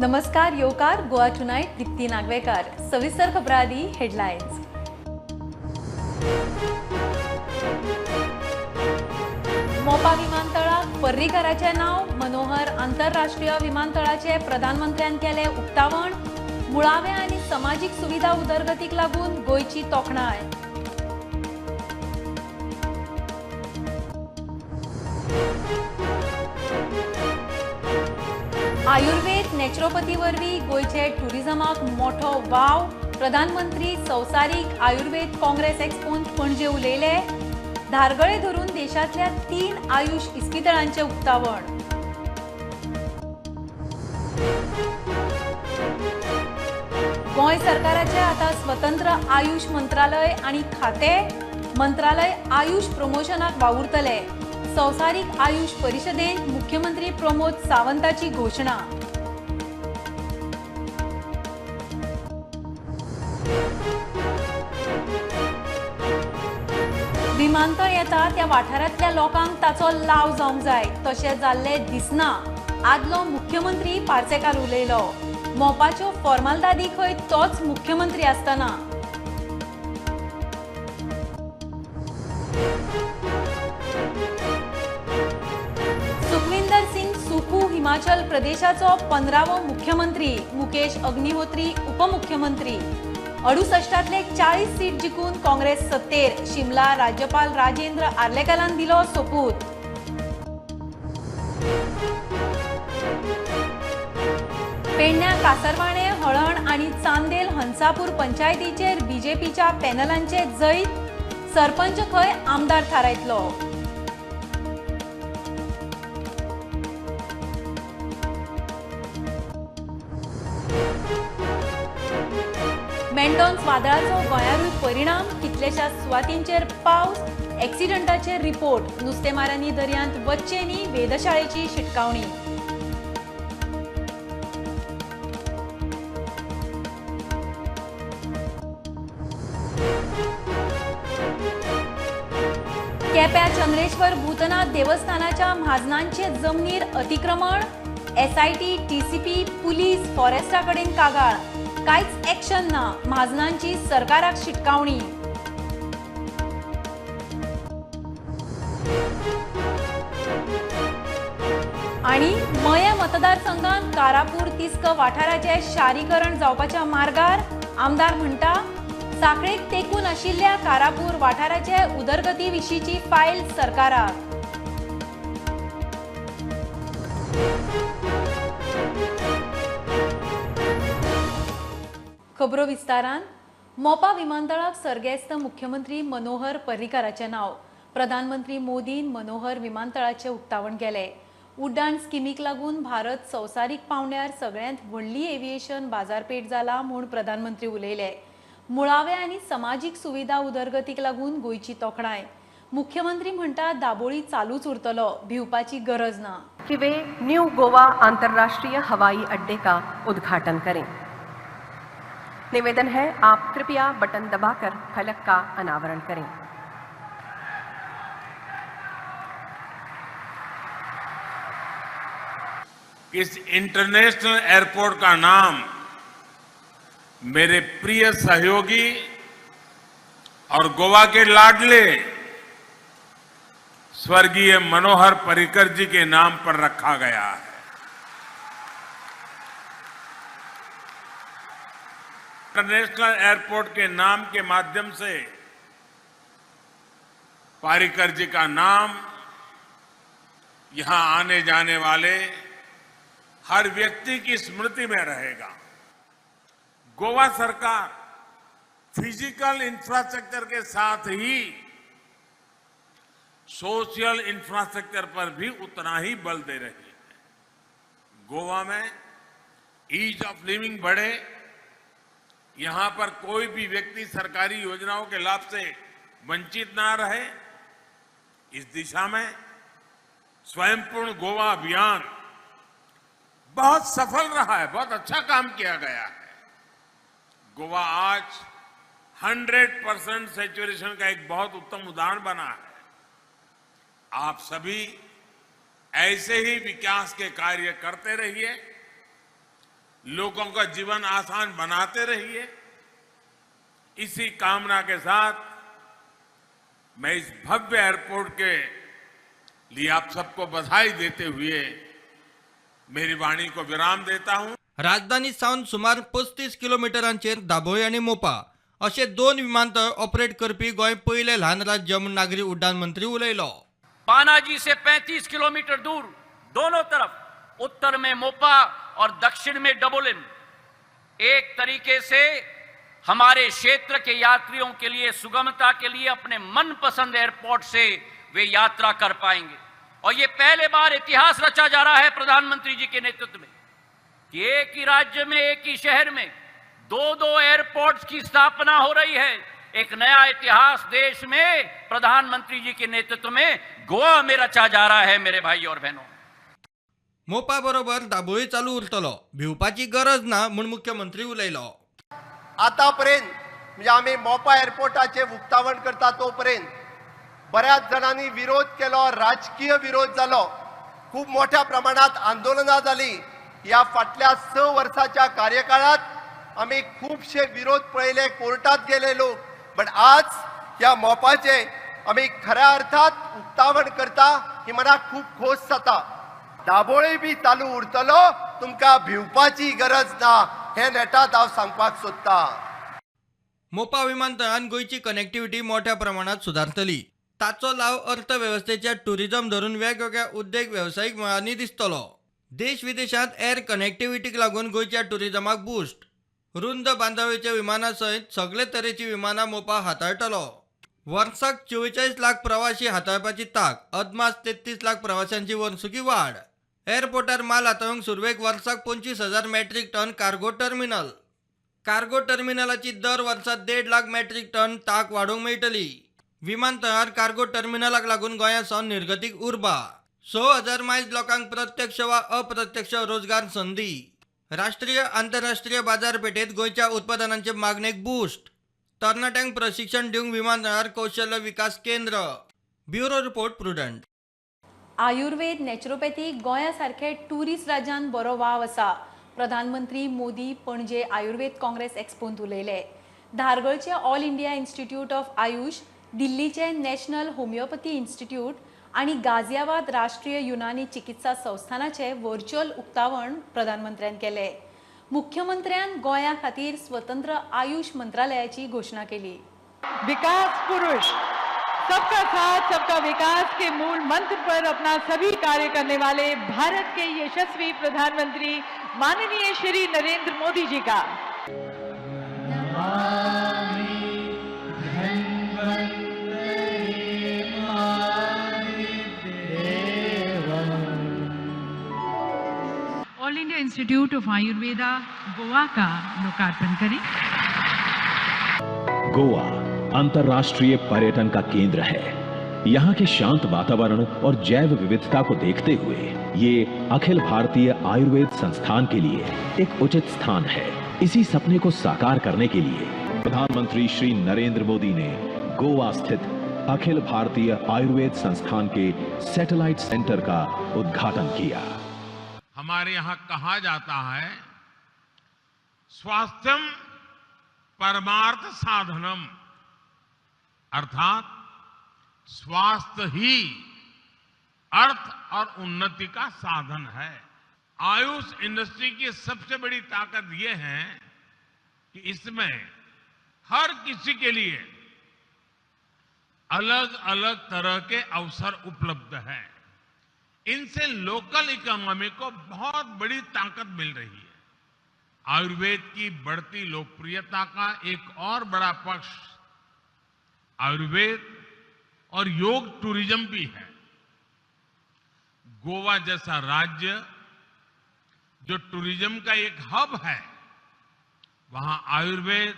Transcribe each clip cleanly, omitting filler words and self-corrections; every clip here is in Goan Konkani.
नमस्कार, येवकार गोवा टुनायट. दीप्ती नागवेकार. सविस्तर खबरां आदी हेडलायन्स. मोपा विमानतळाक पर्रीकराचें नांव. मनोहर आंतरराष्ट्रीय विमानतळाचे प्रधानमंत्र्यान केलें उक्तावण. मुळावे आनी समाजीक सुविधा उदरगतीक लागून गोंयची तोखणाय. आयुर्वेद नॅचरोपॅथी वरवीं गोंयचे टुरिझमाक मोठो वाव. प्रधानमंत्री संवसारीक आयुर्वेद काँग्रेस एक्सपोन पणजे उलयले. धारगळे धरून देशांतल्या 3 आयुष इस्पितळांचें उक्तावण. गोंय सरकाराचे आतां स्वतंत्र आयुष मंत्रालय आनी खातें. मंत्रालय आयुष प्रमोशनाक वावुरतले. संवसारीक आयुष परिषदेंत मुख्यमंत्री प्रमोद सावंताची घोशणा. विमानतळ येता त्या वाठारांतल्या लोकांक ताचो लाव जावंक जाय, तशें जाल्लें दिसना. आदलो मुख्यमंत्री पार्सेकार उलयलो. मोपाच्यो फॉर्मालदादी खंय तोच मुख्यमंत्री आसतना. सुखविंदर सिंग सुखू हिमाचल प्रदेशाचो 15वो मुख्यमंत्री. मुकेश अग्निहोत्री उपमुख्यमंत्री. 68तले 40 सीट जिखून काँग्रेस सत्तेर. शिमला राज्यपाल राजेंद्र आर्लेकरान दिलो सोपूत. पेडण्या कासरवाणे, हळण आनी चांदेल हंसापूर पंचायतीचेर बीजेपीच्या पॅनलांचे जैत. सरपंच खंय आमदार थारायतलो. मेंडॉन्स वादळाचो गोंयारूय परिणाम. कितल्याश्या सुवातींचेर पावस. एक्सिडंटाचे रिपोर्ट. नुस्तेमारांनी दर्यांत वच्चें न्ही, वेधशाळेची शिटकावणी. केप्यां चंद्रेश्वर भूतनाथ देवस्थानाच्या म्हाजनांचे जमनीर अतिक्रमण. एसआयटी, टीसीपी, पुलीस, फॉरेस्टा कडेन कागाळ. कांयच एक्शन ना. म्हाजनांची सरकाराक शिटकावणी. आनी मयें मतदारसंघात कारापूर तिस्क वाठाराचे शारीकरण जावपाच्या मार्गार. आमदार म्हणटा, साखळेक तेंकून आशिल्ल्या कारापूर वाठाराचे उदरगती विशींची फायल सरकाराक. खबरो विस्तारान. मोपा विमानतळाक सर्गेस्त मुख्यमंत्री मनोहर पर्रीकराचें नांव. प्रधानमंत्री मोदीन मनोहर विमानतळाचें उक्तावण केलें. उड्डाण स्किमीक लागून भारत संवसारीक पावंड्यार सगळ्यांत व्हडली एव्हिएशन बाजारपेठ जाला म्हूण प्रधानमंत्री उलयले. मुळावे आनी समाजीक सुविधा उदरगतीक लागून गोंयची तोखणाय. मुख्यमंत्री म्हणटा, दाबोळी चालूच उरतलो, भिवपाची गरज ना. कि वे न्यू गोवा आंतरराष्ट्रीय हवाई अड्डे का उद्घाटन करें. निवेदन है, आप कृपया बटन दबाकर फलक का अनावरण करें. इस इंटरनेशनल एयरपोर्ट का नाम मेरे प्रिय सहयोगी और गोवा के लाडले स्वर्गीय मनोहर पर्रिकर जी के नाम पर रखा गया है. इंटरनेशनल एयरपोर्ट के नाम के माध्यम से पर्रिकर जी का नाम यहां आने जाने वाले हर व्यक्ति की स्मृति में रहेगा. गोवा सरकार फिजिकल इंफ्रास्ट्रक्चर के साथ ही सोशल इंफ्रास्ट्रक्चर पर भी उतना ही बल दे रही है. गोवा में ईज ऑफ लिविंग बढ़े, यहां पर कोई भी व्यक्ति सरकारी योजनाओं के लाभ से वंचित ना रहे, इस दिशा में स्वयंपूर्ण गोवा अभियान बहुत सफल रहा है, बहुत अच्छा काम किया गया है. गोवा आज 100% सैचुरेशन का एक बहुत उत्तम उदाहरण बना है. आप सभी ऐसे ही विकास के कार्य करते रहिए. लोगों का जीवन आसान बनाते रहिए। इसी कामना के साथ मैं इस भव्य एयरपोर्ट के लिए आप सबको बधाई देते हुए मेरी वाणी को विराम देता हूं। राजधानी सावन सुमार 35 किलोमिटरांचेर दाबोळी आनी मोपा अशे दोन विमानतळ ऑपरेट करपी गोंय पयलें ल्हान राज्य म्हूण नागरी उड्डाण मंत्री उलयलो. पानाजी से 35 किलोमीटर दूर दोनों तरफ, उत्तर में मोपा और दक्षिण में डबोलिम, एक तरीके से हमारे क्षेत्र के यात्रियों के लिए सुगमता के लिए अपने मनपसंद एयरपोर्ट से वे यात्रा कर पाएंगे। और ये पहले बार इतिहास रचा जा रहा है प्रधानमंत्री जी के नेतृत्व में कि एक ही राज्य में, एक ही शहर में दो दो एयरपोर्ट्स की स्थापना हो रही है। एक नया इतिहास देश में प्रधानमंत्री जी के नेतृत्व में गोवा में रचा जा रहा है, मेरे भाई और बहनों। मोपा बरोबर दाबोळी चालू उरतलो, भिवपाची गरज ना म्हूण मुख्यमंत्री उलयलो. आतापर्यंत म्हणजे आमी मोपा एअरपोर्टाचें उक्तावण करता तोपर्यंत बऱ्याच जाणांनी विरोध केलो, राजकीय विरोध जालो, खूब मोठ्या प्रमाणात आंदोलनां जाली. ह्या फाटल्या 6 वर्साच्या कार्यकाळात आमी खुबशे विरोध पळयले, कोर्टात गेले लोक. बट आज ह्या मोपाचे आमी खऱ्या अर्थात उक्तावण करता ही मनाक खूब खोस जाता. दाबोळी बी चालू उरतलो, तुमकां भिवपाची गरज ना, हे नेटात हांव सांगपाक सोदतां. मोपा विमानतळान गोंयची कनेक्टिव्हिटी मोठ्या प्रमाणात सुदारतली. ताचो लाव अर्थवेवस्थेच्या टुरिझम धरून वेगवेगळ्या उद्देग वेवसायीक मळांनी दिसतलो. देश विदेशांत एअर कनेक्टिव्हिटीक लागून गोंयच्या टुरिझमाक बूस्ट. रुंद बांदावळीच्या विमाना सयत सगळे तरेची विमानां मोपा हाताळटलो. वर्साक 44 लाख प्रवासी हाताळपाची ताक, अदमास 33 लाख प्रवाशांची वर्सुकी वाड. एअरपोर्टार माल हाताळूंक सुरवेक वर्साक 25,000 metric ton cargo terminal. Cargo टर्मिनलाची दर वर्सा 1.5 लाख मेट्रीक टन ताक वाडोवंक मेळटली. विमानतळार कार्गो टर्मिनलाक लागून गोंया सावन निर्गतीक उर्बा. 6,000 मायज लोकांक प्रत्यक्ष वा अप्रत्यक्ष रोजगार संदी. राष्ट्रीय आंतरराष्ट्रीय बाजारपेठेत गोंयच्या उत्पादनांचे मागणेक बूस्ट. तरणाट्यांक प्रशिक्षण दिवंक विमानतळार कौशल्य विकास केंद्र. Bureau report, prudent. Ayurveda, naturopathy गोंया सारखे टुरिस्ट राज्यांत बरो वाव आसा. प्रधानमंत्री मोदी पणजे आयुर्वेद काँग्रेस एक्सपोंत उलयले. धारगळचे all India institute of Ayush, दिल्लीचे नॅशनल होमिओपॅथी इन्स्टिट्यूट आनी गाझियाबाद राष्ट्रीय युनानी चिकित्सा संस्थानाचे व्हर्च्युअल उक्तावण प्रधानमंत्र्यान केले. मुख्यमंत्र्यान गोंया खातीर स्वतंत्र आयुष मंत्रालयाची घोशणा केली. विकास पुरुष, सबका साथ सबका विकास के मूल मंत्र पर अपना सभी कार्य करने वाले भारत के यशस्वी प्रधानमंत्री माननीय श्री नरेंद्र मोदी जी का। All India institute of Ayurveda Goa का लोकार्पण करें। गोवा अंतर्राष्ट्रीय पर्यटन का केंद्र है। यहाँ के शांत वातावरण और जैव विविधता को देखते हुए ये अखिल भारतीय आयुर्वेद संस्थान के लिए एक उचित स्थान है। इसी सपने को साकार करने के लिए प्रधानमंत्री श्री नरेंद्र मोदी ने गोवा स्थित अखिल भारतीय आयुर्वेद संस्थान के सैटेलाइट सेंटर का उद्घाटन किया। हमारे यहां कहा जाता है, स्वास्थ्यम परमार्थ साधनम, अर्थात स्वास्थ्य ही अर्थ और उन्नति का साधन है। आयुष इंडस्ट्री की सबसे बड़ी ताकत यह है कि इसमें हर किसी के लिए अलग अलग तरह के अवसर उपलब्ध हैं। इनसे लोकल इकोनॉमी को बहुत बड़ी ताकत मिल रही है। आयुर्वेद की बढ़ती लोकप्रियता का एक और बड़ा पक्ष आयुर्वेद और योग टूरिज्म भी है। गोवा जैसा राज्य, जो टूरिज्म का एक हब है, वहां आयुर्वेद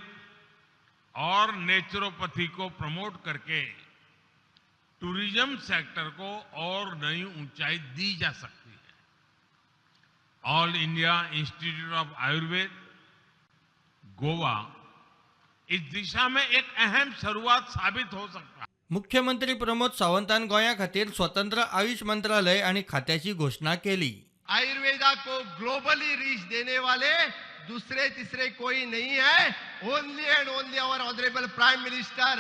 और नेचुरोपैथी को प्रमोट करके टूरिज्म सेक्टर को और नई ऊंचाई दी जा सकती है। All India institute of Ayurveda Goa इस दिशा में एक अहम शुरुआत साबित हो सकता है। मुख्यमंत्री प्रमोद सावंतान गोंया खातीर स्वतंत्र आयुष मंत्रालय आनी खात्याची घोशणा केली. आयुर्वेदा को ग्लोबली रीच देने वाले दूसरे तीसरे कोई नहीं है, only and only our honourable prime minister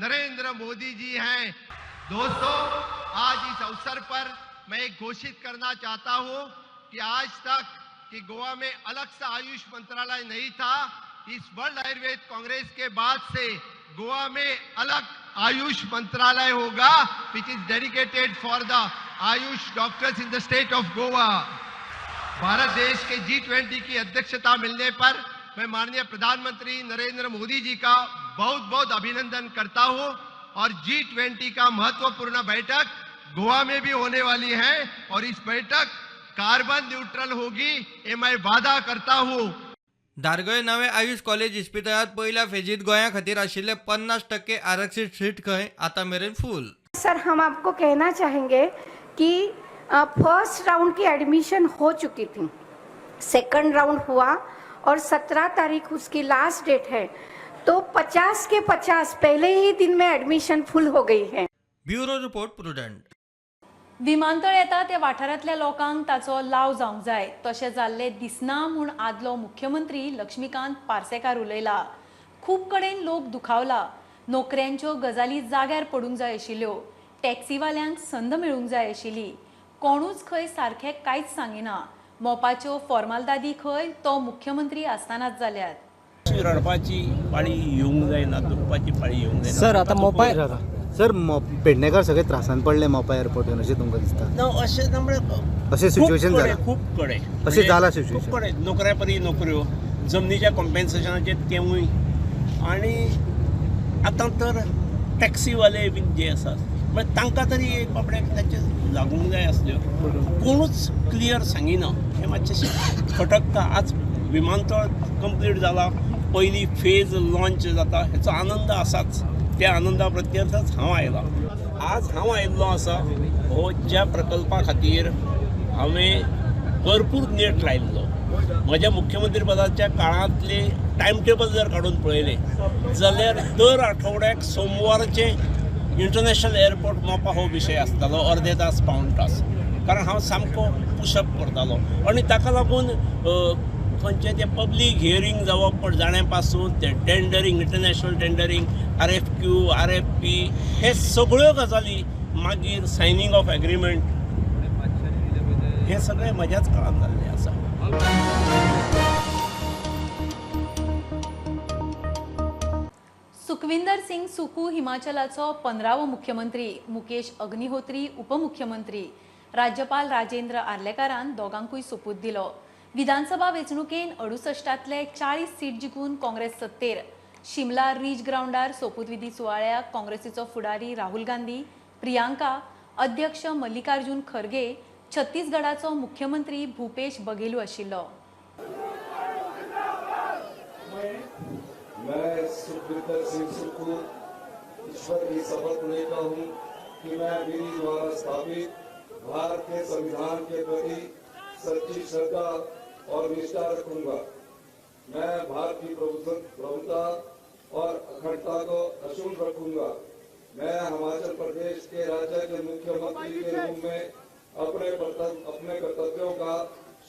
Narendra Modi ji हैं। दोस्तों, आज इस अवसर पर मैं एक घोषित करना चाहता हूं कि आज तक कि गोवा में अलग से आयुष मंत्रालय नहीं था, इस वर्ल्ड आयुर्वेद कांग्रेस के बाद से गोवा में अलग आयुष मंत्रालय होगा, which is dedicated for the AYUSH doctors in the state of Goa. Bharat देश के G20 की अध्यक्षता मिलने पर मैं माननीय प्रधानमंत्री नरेंद्र मोदी जी का बहुत बहुत अभिनंदन करता हूं और G20 का महत्वपूर्ण बैठक गोवा में भी होने वाली है और इस बैठक कार्बन न्यूट्रल होगी, ये मैं वादा करता हूं। धारगळे नवे आयुष कॉलेज इस्पितळांत पयल्या फेजीत गोंया खातीर आशिल्ले 50% आरक्षीत सीट खंय आतां मेरेन फूल। सर, हम आपको कहना चाहेंगे कि फर्स्ट राउंड की एडमिशन हो चुकी थी, सेकंड राउंड हुआ और 17 तारीख उसकी लास्ट डेट है, तो 50 के 50 पहले ही दिन में एडमिशन फुल हो गई है। Bureau report, Prudent. विमानतळ येता त्या वाठारांतल्या लोकांक ताचो लाव जावंक जाय, तशें जाल्लें दिसना म्हूण आदलो मुख्यमंत्री लक्ष्मीकांत पार्सेकार उलयला। खूब कडेन लोक दुखावला, नोकऱ्यांच्यो गजाली जाग्यार पडूंक जाय आशिल्ल्यो, टॅक्सीवाल्यांक संद मेळूंक जाय आशिल्ली, कोणूच खंय सारकें कांयच सांगिना। मोपाच्यो फॉर्मालदादी खंय तो मुख्यमंत्री आसतनाच जाल्यात। रडपाची पाळी येवंक जायना, दुखपाची पाळी येवंक जायना। सर, आतां मोपा सर पेडणेकार सगळे त्रासान पडले मोपा एअरपोर्टार अशें तुमकां दिसता? ना, अशें ना, म्हळ्यार अशें सिच्युएशन जालां, खूब कडेन अशें जालां सिच्युएशन, खूब कडेन नोकऱ्या परी नोकऱ्यो, जमनीच्या कॉम्पेन्सेशनाचेर तेवूय, आनी आतां तर टॅक्सीवाले बीन जे आसात म्हळ्यार तांकां तरी एक बाबड्याक तांचे लागूंक जाय आसल्यो, कोणूच क्लियर सांगिना, हें मातशें खटकता। आज विमानतळ कंप्लीट जाला, पयली फेज लॉन्च जाता, हेचो आनंद आसाच, त्या आनंदा प्रत्यर्थच हांव आयला। आज हांव आयिल्लो आसा हो ज्या प्रकल्पा खातीर हांवें भरपूर नेट लायिल्लो, म्हज्या मुख्यमंत्री पदाच्या काळांतले टायम टेबल जर काडून पळयलें जाल्यार दर आठवड्याक सोमवारचें इंटरनॅशनल एअरपोर्ट मोपा हो विशय आसतालो, अर्दे तास पावण तास, कारण हांव सामको पुशअप करतालो आनी ताका लागून खंयचें तें पब्लीक हियरींग जावप जाण्या पासून ते tendering, international tendering, RFQ, RFP, हे सगळ्यो गजाली, मागीर सायनींग ऑफ एग्रीमेंट, हे सगळें म्हज्याच काळान जाल्लें आसा। सुखविंदर सिंग सुखू हिमाचलाचो 15वो मुख्यमंत्री, मुकेश अग्निहोत्री उपमुख्यमंत्री। राज्यपाल राजेंद्र आर्लेकारान दोगांकूय सोपूत दिलो। विधानसभा वेंचणुकेन 68तले 40 सीट जिखून काँग्रेस सत्तेर। शिमला रीज ग्रावंडार सोपूतविधी सुवाळ्याक काँग्रेसीचो फुडारी राहुल गांधी, प्रियांका, अध्यक्ष मल्लिकार्जुन खरगे, छत्तीसगडाचो मुख्यमंत्री भूपेश बघेलू आशिल्लो। मैं सुखविंदर सिंह सुक्खू ईश्वर की शपथ लेता हूं कि मैं विधि द्वारा स्थापित भारत के संविधान के प्रति सच्ची श्रद्धा और निष्ठा रखूंगा। मैं भारत की प्रभुता और अखंडता को अक्षुण्ण रखूंगा। मैं हिमाचल प्रदेश के राज्य के मुख्यमंत्री के रूप में अपने कर्तव्यों का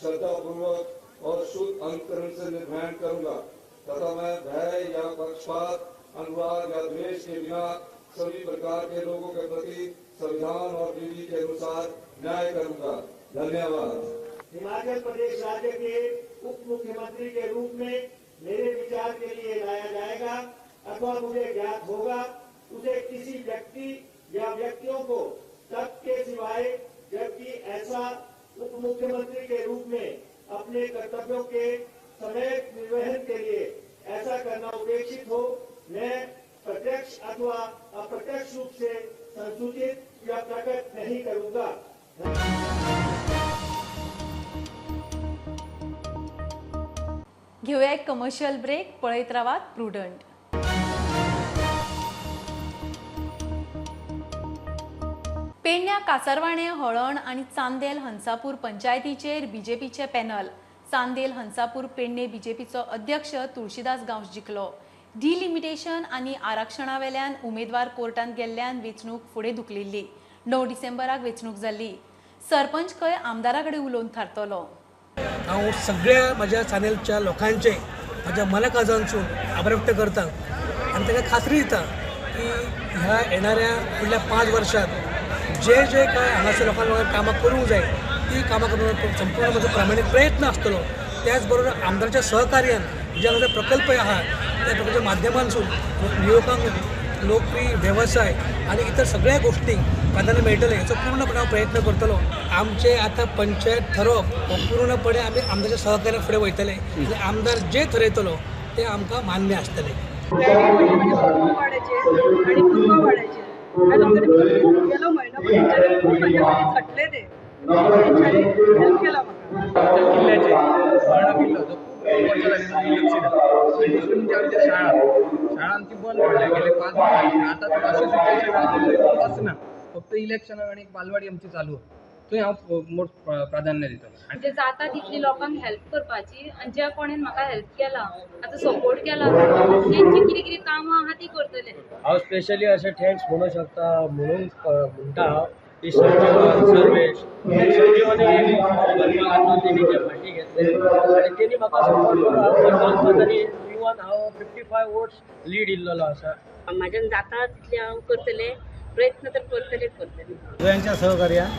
श्रद्धापूर्वक और शुद्ध अंतकरण से निर्वहन करूंगा तथा मैं भय या पक्षपात, अनुराग या द्वेष के बिना सभी प्रकार के लोगों के प्रति संविधान और विधि के अनुसार न्याय करूंगा। धन्यवाद। हिमाचल प्रदेश राज्य के उप मुख्यमंत्री के रूप में मेरे विचार के लिए लाया जाएगा अथवा मुझे ज्ञात होगा उसे किसी व्यक्ति या व्यक्तियों को तब के सिवाय जबकि ऐसा उप मुख्यमंत्री के रूप में अपने कर्तव्यों के समय निर्वहन के लिए ऐसा करना उपेक्षित हो, मैं प्रत्यक्ष अथवा अप्रत्यक्ष रूप से संसूचित या प्रकट नहीं करूंगा। घेऊया एक कमर्शियल ब्रेक। पळयत रावात प्रुडंट। पेडण्या कासारवाणे, हळण आनी चांदेल हंसापूर पंचायतीचेर बीजेपीचे पॅनल। चांदेल हंसापूर पेडणे बीजेपीचो अध्यक्ष तुळशीदास गांवस जिखलो। डिलिमिटेशन आनी आरक्षणा वेल्यान उमेदवार कोर्टांत गेल्ल्यान वेंचणूक फुडें धुकलिल्ली। 9 डिसेंबराक वेंचणूक जाल्ली। सरपंच खंय आमदारा कडेन उलोवन थारतलो. हांव सगळ्या म्हज्या चॅनलच्या लोकांचे म्हज्या मनाकाळजांतसून आभार व्यक्त करता आनी ताका खात्री दिता की ह्या येणाऱ्या फुडल्या 5 वर्षात जे जे काय हांगासर लोकांक कामां करूंक जाय ती कामां करपाक संपूर्ण म्हजो प्रामाणीक प्रयत्न आसतलो. त्याच बरोबर आमदाराच्या सहकार्यान जे हांगासर प्रकल्प आहा त्या प्रकल्पाच्या माध्यमांतसून युवकांक नोकरी, वेवसाय आनी इतर सगळ्या गोश्टींक प्राधान्य मेळटलें हेचो पूर्णपणे हांव प्रयत्न करतलो. आमचे आतां पंचायत थरोवप हो पूर्णपणे आमी आमदारच्या सहकार्यान फुडें वयतले आनी आमदार जे थरयतलो ते आमकां मान्य आसतलें. वाड्याचेर आनी पूर्व वाड्याचेर ह्या लोकांनी खूब गेलो म्हयनो तेंच्यांनी खूब म्हाज्या खातीर झटले ते तेंच्यांनी हेल्प केला म्हाका. आमच्या किल्ल्याचेर हळर्ण किल्लो जो खूब वर्सां जालीं लक्ष दिना. दुसरी म्हणजे आमच्या शाळा शाळा आमची बंद पडल्या गेले 5 वर्सां. आतां तर अशें सिच्युएशन आहा थंय कोण वचना, फक्त इलेक्शनाक आनी एक बालवाडी आमची चालू आहा, थंय हांव मोर प्राधान्य दितलो. म्हणजे जाता तितली लोकांक हेल्प करपाची आनी ज्या कोणेन म्हाका हेल्प केला आतां सपोर्ट केला तेंची कितें कितें कामां आहा ती करतले. हांव स्पेशली अशें thanks म्हणूंक शकता म्हणून म्हणटा हांव की संजीवन सर्वेश संजीवनी तेणी जे फाटी घेतले आनी तेणी म्हाका सपोर्ट करून हांव तरी इवन हांव 55 वोट्स लीड इल्लोलो आसा. म्हाज्यान जाता तितलें हांव करतलें, प्रयत्न तर करतलेच करतलें. सगळ्यांच्या सहकार्यान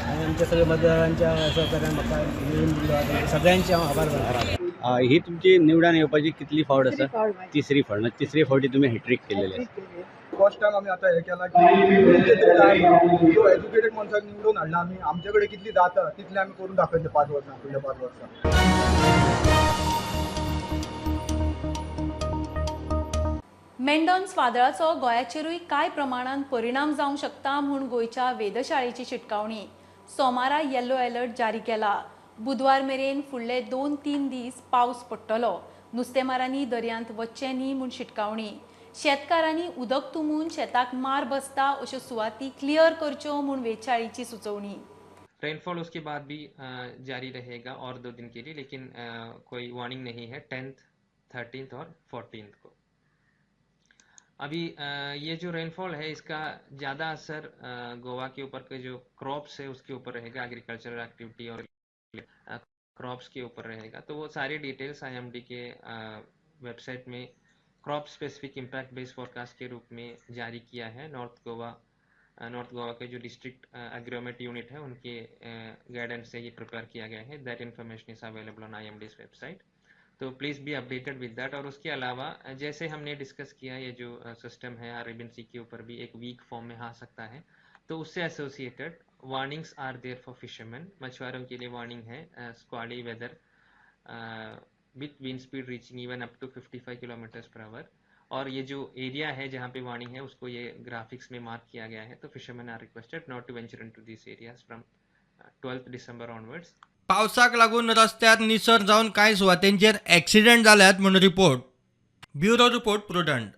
आनी आमच्या सगळ्या मतदारांच्या सहकार्यान म्हाका निवडून दिल्लो आसा, सगळ्यांचे हांव आभार मानता. ही तुमची निवडून येवपाची कितली फावट आसा? तिसरी फावट. तिसरी फावटी तुमी हॅट्रीक केलेली आसा. फर्स्ट टायम आमी आतां हें केलां की जो एज्युकेटेड मनशाक निवडून हाडला आमी, आमचे कडेन कितली जाता तितलें आमी करून दाखयतले 5 वर्सां, फुडल्या 5 वर्सां. मेंडॉन्स वादळाचो गोंयाचेरूय कांय प्रमाणान परिणाम जावंक शकता म्हूण गोंयच्या वेधशाळेची शिटकावणी. सोमारा येलो अलर्ट जारी केला. बुधवार मेरेन फुडले 2-3 दीस पावस पडटलो. नुस्तेमारांनी दर्यांत वचचें न्ही म्हूण शिटकावणी. शेतकारांनी उदक तुंबून शेताक मार बसता अश्यो सुवाती क्लियर करच्यो म्हूण वेधशाळेची सुचोवणी. रेनफॉल उसके बाद भी जारी रहेगा और 2 दिन के लिए, लेकिन कोई वार्निंग नहीं है 10th, 13th और 14th को. अभी ये जो रेनफॉल है इसका ज़्यादा असर गोवा के ऊपर के जो क्रॉप्स है उसके ऊपर रहेगा, एग्रीकल्चरल एक्टिविटी और क्रॉप्स के ऊपर रहेगा. तो वो सारी डिटेल्स IMD के वेबसाइट में crop specific impact based forecast के रूप में जारी किया है. नॉर्थ गोवा के जो डिस्ट्रिक्ट एग्रोमेट यूनिट है उनके गाइडेंस से ये प्रिपेयर किया गया है. That information is available on IMD's website, तो please be updated with that. और उसके अलावा जैसे हमने डिस्कस किया ये जो सिस्टम है अरेबियन सी के ऊपर भी एक वीक फॉर्म में आ सकता है, तो उससे associated warnings are there for fisherman. मछुआरों के लिए वार्निंग है squally weather with wind speed reaching even up to 55 kilometres per hour. और ये जो एरिया है जहाँ पे वार्निंग है उसको ये ग्राफिक्स में मार्क किया गया है. तो fisherman are requested not to venture into this areas from 12 December onwards. पावसाक लागून रस्त्यार निसर जावन कांय सुवातेंचेर एक्सिडेंट जाल्यात म्हूण रिपोर्ट. Bureau report, Prudent.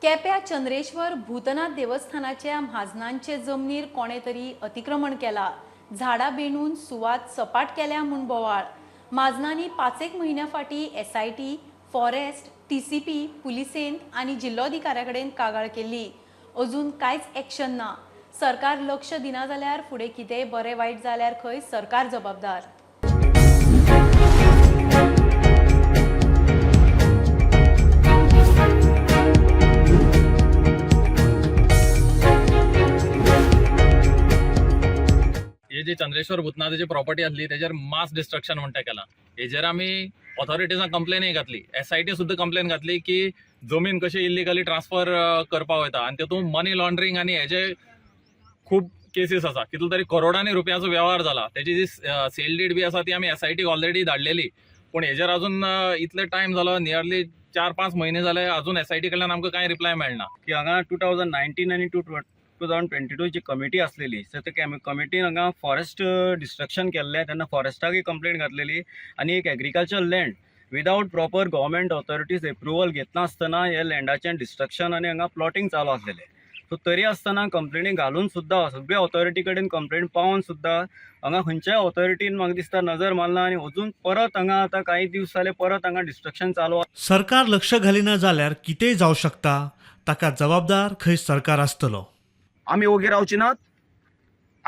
केप्या चंद्रेश्वर भूतनाथ देवस्थानाच्या म्हाजनांचे जमनीर कोणे तरी अतिक्रमण केला. झाडां बेणून सुवात सपाट केल्या म्हूण बोवाळ. म्हाजनांनी 5-1 म्हयन्या फाटीं SIT, forest, TCP, पुलिसेंत आनी जिल्लोधिकाऱ्या कडेन कागाळ केल्ली. अजून कांयच एक्शन ना. सरकार लक्ष दिना जाल्यार फुडें कितेंय बरें वायट जाल्यार खंय सरकार जबाबदार. हे जे चंद्रेश्वर भूतनाथाची प्रॉपर्टी आसली तेजेर मास डिस्ट्रक्शन म्हणटा केलां. हेजेर आमी ऑथॉरिटीजांक कंप्लेनय घातली, SIT सुद्दां कंप्लेन घातली की जमीन कशी इल्लिगली ट्रान्सफर करपाक वयता आनी तेतून मनी लॉन्ड्रींग आनी हेजे खूब केसीस आसा. कितलो तरी करोडांनी रुपयाचो वेव्हार जाला. तेजी जी सेल did बी आसा ती आमी SIT already धाडलेली, पूण हेजेर अजून इतले टायम जालो, नियरली 4-5 म्हयने जाले, अजून SIT कडल्यान आमकां कांय रिप्लाय मेळना. की हांगा 2019 आनी 2022 जी कमिटी आसलेली, सो त्या कमिटीन हांगा फॉरेस्ट डिस्ट्रक्शन केल्लें तेन्ना फॉरेस्टाकय कंप्लेन घातलेली आनी एक agriculture land without proper government authorities approval घेतनासतना हे लँडाचें डिस्ट्रक्शन आनी हांगा प्लॉटींग चालू आसलेलें. सो तरी आसतना कंप्लेनी घालून सुद्दां सगळे ऑथॉरिटी कडेन कंप्लेन पावोन सुद्दां हांगा खंयच्याय ऑथॉरिटीन म्हाका दिसता नजर मारला आनी अजून परत हांगा आतां कांय दीस जाले परत हांगा डिस्ट्रक्शन चालू आसा. सरकार लक्ष घालिना जाल्यार कितेंय जावं शकता, ताका जबाबदार खंय सरकार आसतलो. आमी ओगी रावची नात,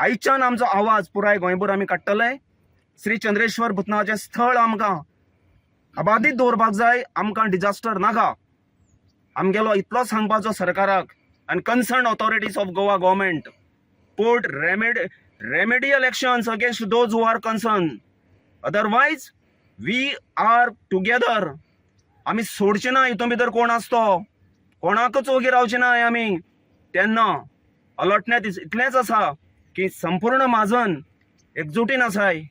आयच्यान आमचो आवाज पुराय गोंयभर आमी काडटले. श्री चंद्रेश्वर भूतनाथाचें स्थळ आमकां अबादीत दवरपाक जाय, आमकां डिजास्टर नाका. आमगेलो इतलो सांगपाचो सरकाराक आनी concern authorities of Goa government, put remedial actions against those who are concern, otherwise we are together. आमी सोडचे ना हितून भितर कोण आसतो, कोणाकच ओगी रावचे ना आमी. तेन्ना अलटण्यात इतलेंच आसा की संपूर्ण म्हाजन एकजुटीन आसाय,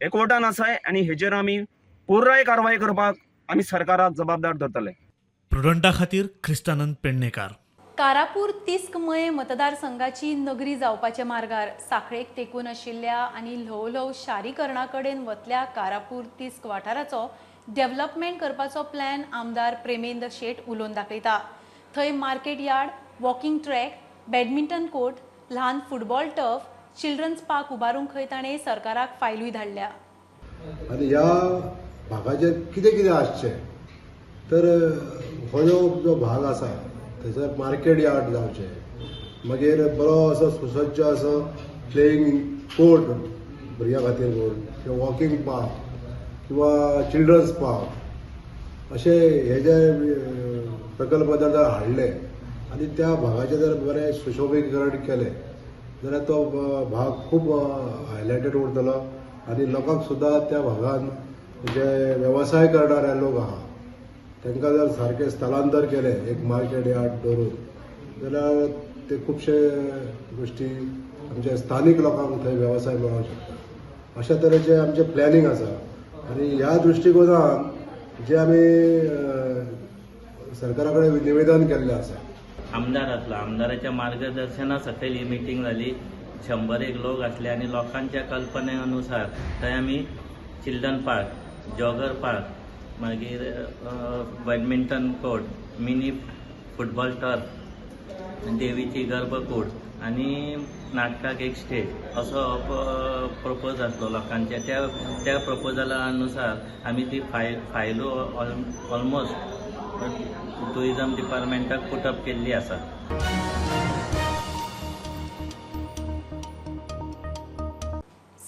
एकवटान आसाय आनी हेजेर आमी पुराय कारवाय करपाक आमी सरकाराक जबाबदार धरतले. प्रुडंटा खातीर ख्रिस्तानंद पेडणेकार. कारापूर तिस्क मये मतदारसंघाची नगरी जावपाच्या मार्गार साखळेक तेकून आशिल्ल्या आनी ल्हव ल्हव शारीकरणा कडेन वतल्या कारापूर तिस्क वाठाराचो डेव्हलपमेंट करपाचो प्लॅन आमदार प्रेमेंद्र शेट उलोवन दाखयता. थंय market yard, walking track, badminton court, ल्हान फुटबॉल टर्फ, चिल्ड्रन्स पार्क उबारूंक खंय ताणें सरकाराक फायलूय धाडल्या. आनी ह्या भागाचेर कितें कितें आसचें तर हो जो भाग आसा थंयसर मार्केट यार्ड जावचें, मागीर बरो असो सुसज्ज असो प्लेईंग कोर्ट भुरग्यां खातीर म्हूण, किंवा वॉकिंग पार्क किंवा चिल्ड्रन्स पार्क अशे हे जे प्रकल्प जर हाडले आनी त्या भागाचें जर बरें सुशोभीकरण केलें जाल्यार तो भाग खूब हायलायटेड उरतलो आनी लोकांक सुद्दां त्या भागान जे वेवसाय करणारे लोक आहा तांकां जर सारकें स्थलांतर केलें एक मार्केट यार्ड दवरून जाल्यार ते खुबशे गोश्टी आमच्या स्थानीक लोकांक थंय वेवसाय मेळोंक शकता. अशा तरेचें आमचें प्लॅनिंग आसा आनी ह्या दृश्टिकोनान जे आमी सरकारा कडेन निवेदन केल्लें आसा. आमदार आसलो, आमदाराच्या मार्गदर्शना सकयल ही मिटींग जाली. 100 लोक आसले आनी लोकांच्या कल्पने अनुसार थंय आमी चिल्ड्रन पार्क, जॉगर पार्क, मागीर badminton court, mini football turf, देवीची गर्भकूड आनी नाटकाक एक स्टेज असो प्रपोज आसलो लोकांच्या. त्या प्रपोजला अनुसार आमी ती फायलो ऑलमोस्ट टुरिजम डिपार्टमेंटाक पुटअप केल्ली आसा.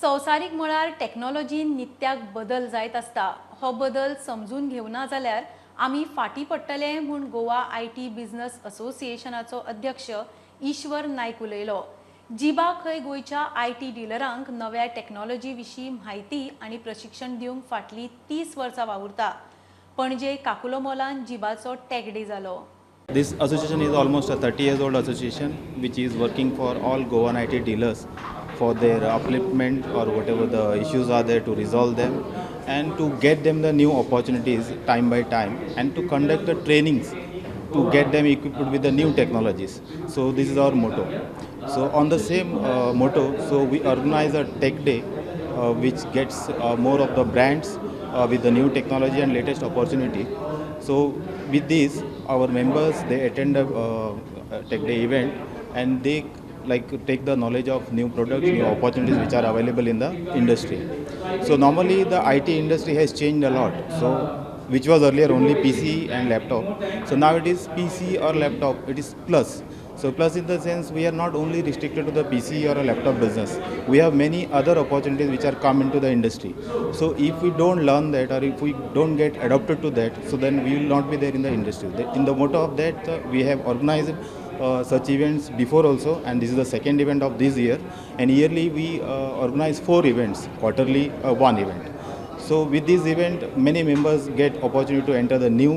संवसारीक मळार टॅक्नॉलॉजीन नित्याक बदल जायत आसता. हो बदल समजून घेवना जाल्यार आमी फाटीं पडटले म्हूण गोवा IT business असोसिएशनाचो अध्यक्ष ईश्वर नायक उलयलो. जिबा खंय गोंयच्या IT डिलरांक नव्या टॅक्नॉलॉजी विशीं म्हायती आनी प्रशिक्षण दिवंक फाटलीं 30 वर्सां वावुरता. पणजे काकुलो मॉलान जिबाचो टॅक डे जालो. This association is almost a 30 years old association which is working for all Goan IT dealers for their upliftment or whatever the issues are there to resolve them and to get them the new opportunities time by time and to conduct the trainings to get them equipped with the new technologies. So this is our motto. So on the same motto, so we organize a tech day which gets more of the brands with the new technology and latest opportunity. So with this, our members, they attend a tech day event and they like take the knowledge of new products, new opportunities which are available in the industry. So normally the IT industry has changed a lot. So which was earlier only PC and laptop. So now it is PC or laptop, it is plus. So plus in the sense we are not only restricted to the PC or a laptop business. We have many other opportunities which are come into the industry. So if we don't learn that or if we don't get adapted to that, so then we will not be there in the industry. In the motto of that, we have organized such events before also, and this is the second event of this year. And yearly we organize 4 events, quarterly 1 event. So with this event, many members get opportunity to enter the new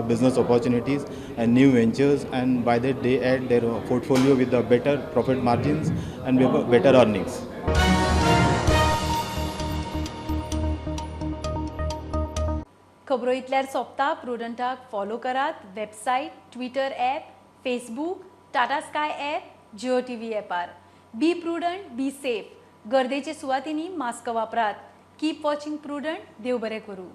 business opportunities and new ventures, and by that they add their portfolio with the better profit margins and better earnings. खबरो इतल्यार सोंपता. प्रुडंटाक फॉलो करात website, Twitter app, Facebook, Tata Sky app, Jio TV ॲपार. Be prudent, be safe. गर्देचे सुवातींनी मास्क वापरात. Keep watching Prudent. देव बरें करूं.